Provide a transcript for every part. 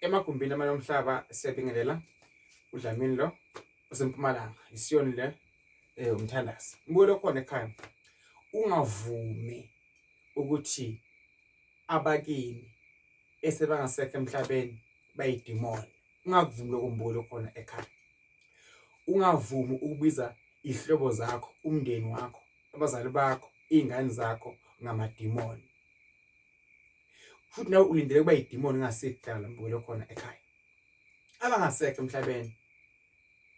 Emagumbini amane omhlaba siyabingelela uDlamini lo osempumalanga isiyoni le umthandazi. Mbukelo khona ekhaya ungavumi ukuthi abakini esebangasekho emhlabeni bayidimoni. Ungakuvumi lokho mbukelo khona ekhaya. Ungavumi ukubiza izihlobo zakho, umndeni wakho, abazali bakho, izingane zakho ngamadimoni. Futhi nawe ulindele ukuba yidimoni ungasikudala mbukelo khona ekhaya. Abangasekho emhlabeni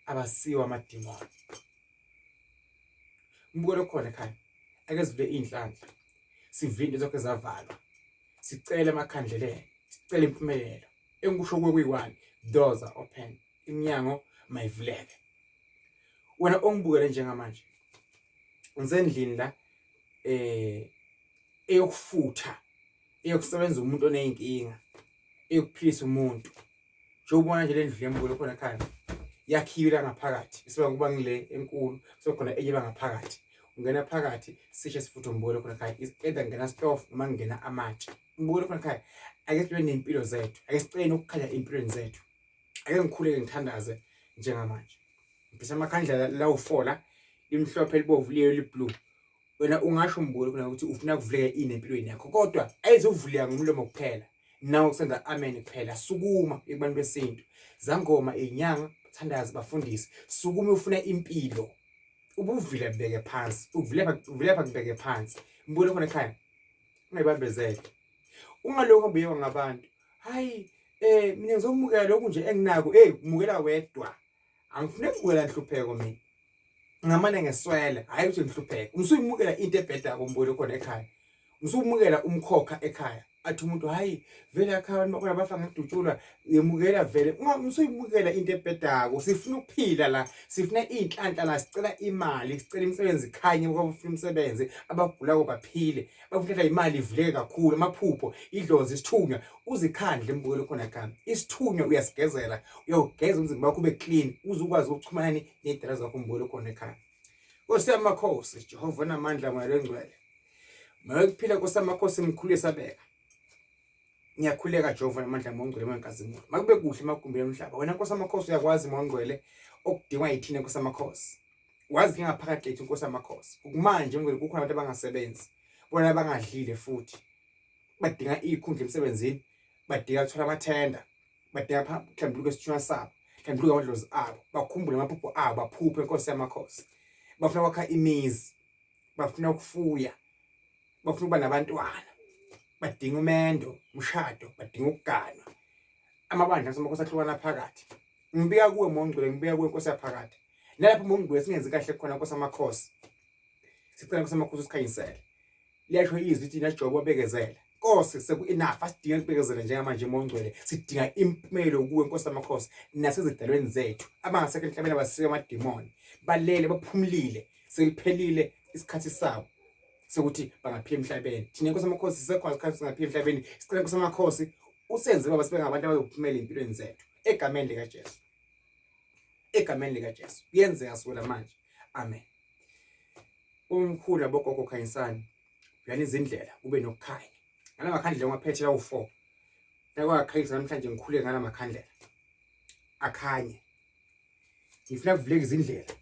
abasiwa amadimoni. Mbukelo khona ekhaya ake sivule iy'nhlanhla sivule into zonke zavalwa sicele emakhandleleni sicele impumelelo engikusho kuwe kuyi-one doors are open iminyango mayivuleke wena ongibukele njengamanje ngisendlini la eh eyokufutha eyokusebenza umuntu oneyinkinga eyokuphilisa umuntu njengoba nje le ndlu lembulo khona ekhaya yakhiwe la ngaphakathi isuka kuba ngile enkulu sokhona enye bangaphakathi ungena phakathi sishe sifuthe umbukelo khona ekhaya either ngena stove noma ngena amatshe umbukelo khona ekhaya ake sibe nempilo zethu ake sicele ukukhanya empilweni zethu ake ngikhuleke ngithandaze njengamanje ngiphethe amakhandlela lawu-4 la limhlophe libovu liyo liblue wena ungasho mbulo khona ukuthi ufuna kuvuleke ini empilweni yakho kodwa ayizovuleka ngomlomo kuphela nawe kusenza amen kuphela sukuma ekubantu besintu zangoma inyanga bathandazi bafundisi sukuma ufuna impilo ubuvila beke phansi uvulepha uvulepha kubeke phansi mbulo khona ekhaya ungayibambezele ungalokhu ubuyekwa ngabantu hayi eh mina ngizomukela lokhu nje enginako hey mukela wedwa angifune ukubukela nhlupheko mina ngamane ngeswele hayi ukuthi ngihlupheke usuyimukela into ebhedako umbukelo khona ekhaya usumukela umkhokha ekhaya athi umuntu hayi vele ekhaya abantu bakhona bafa ngedutshulwa yemukela vele usuyimukela into ebhedako sifuna ukuphila la sifuna iy'nhlanhla la sicela imali sicela imisebenzi ikhanye kwabafuna imisebenzi abagulako baphile bakuthatha imali ivuleke kakhulu amaphupho idlozi isithunywa uzikhandle mbukelo khona ekhaya isithunywa uyasigezela uyawugeza umzimba wakho ube clean uze ukwazi ukuxhumana nezidala zakho mbukelo khona ekhaya Nkosi yamakhosi Jehova onamandla moya longcwele moya wokuphila Nkosi yamakhosi mkhulu esabeka ngiyakhuleka Jehova namandla mongcwele mankazimulo makube kuhle emagumbini omhlaba wena Nkosi yamakhosi uyakwazi mongcwele okudingwa yithina Nkosi yamakhosi wazi ngaphakathi lethu Nkosi yamakhosi kumanje ngcwele kukhona abantu abangasebenzi bona abangadlile futhi badinga ikhundla emsebenzini badinga ukuthola amathenda badinga kuhlambuluka isithunywa sabo hlambuluka amadlozi abo bakhumbule amaphupho abo baphuphe inkosi yamakhosi bafuna kwakha imizi bafuna ukufuya bafuna ukuba nabantwana badinga umendo umshado badinga ukuganwa amabandla asemakhosi ahlukana phakathi ngibika kuwe mongcwele ngibika kuwe nkosi yaphakade nalapho mongcwele singenzi kahle khona nkosi amakhosi sicela nkosi amakhosi usikhanyisele liyasho izwi ithi naJobe wabekezela Nkosi seku-enough asidinge ukubekezela njengamanje mongcwele sidinga impumelo kuwe Nkosi amakhosi nasezidalweni zethu abangasekho emhlabeni abasike amadimoni balele baphumulile seliphelile isikhathi sabo sokuthi bangaphila emhlabeni thina Nkosi amakhosi sisekhona isikhathi singaphila emhlabeni sicela Nkosi amakhosi usenze baba sibe ngabantu abazophumela empilweni zethu egameni likaJesu egameni likaJesu kuyenzeka sukela manje amen Umkhulu abogogo khanyisani vulani izindlela kube nokukhanya ngala makhandlela ongaphethe lawo 4 nakwakhanyisa namhlanje ngikhule ngala makhandlela akhanye ngifuna kuvuleke izindlela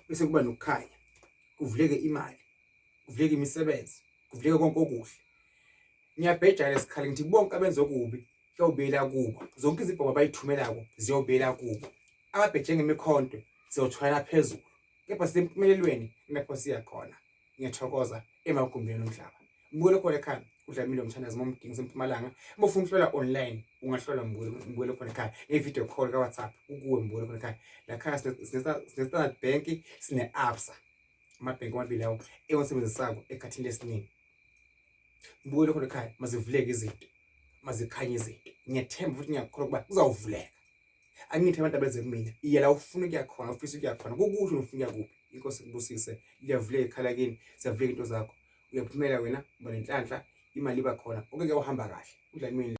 bese kuba nokukhanya kuvuleke imali kuvuleke imisebenzi kuvuleke konke okuhle ngiyabheja lesikhala ngithi bonke abenza okubi kuyobuyela kubo zonke izibhobo abayithumelako ziyobuyela kubo ababheje ngemikhonto siyothwala phezulu kepha sisempumelelweni lapho siya khona ngiyathokoza emagumbini omhlaba mbukelo khona ekhaya udlamile umthandazo uma umdinga sempumalanga uma ufuna ukuhlola online ungahlola mbukelo khona ekhaya nge-video call ka-whatsapp ukuwe mbukelo khona ekhaya la khaya sine-standard bank sine-absa amabhenki amabili lawo engiwasebenzisako ekhathini lesiningi mbukelo khona ekhaya mazivuleke izinto mazikhanye izinto ngiyathemba futhi ngiyakholwa ukuba kuzawuvuleka Angithi abantu abeze kumina iye la ufuna ukuya khona ufisa ukuya khona kukusho ufuna ukuya kuphi inkosi ikubusise liyavuleka ikhala kini siyavuleka into zakho uyaphumela wena uba nenhlanhla imali iba khona okeke uhamba kahle udla imini.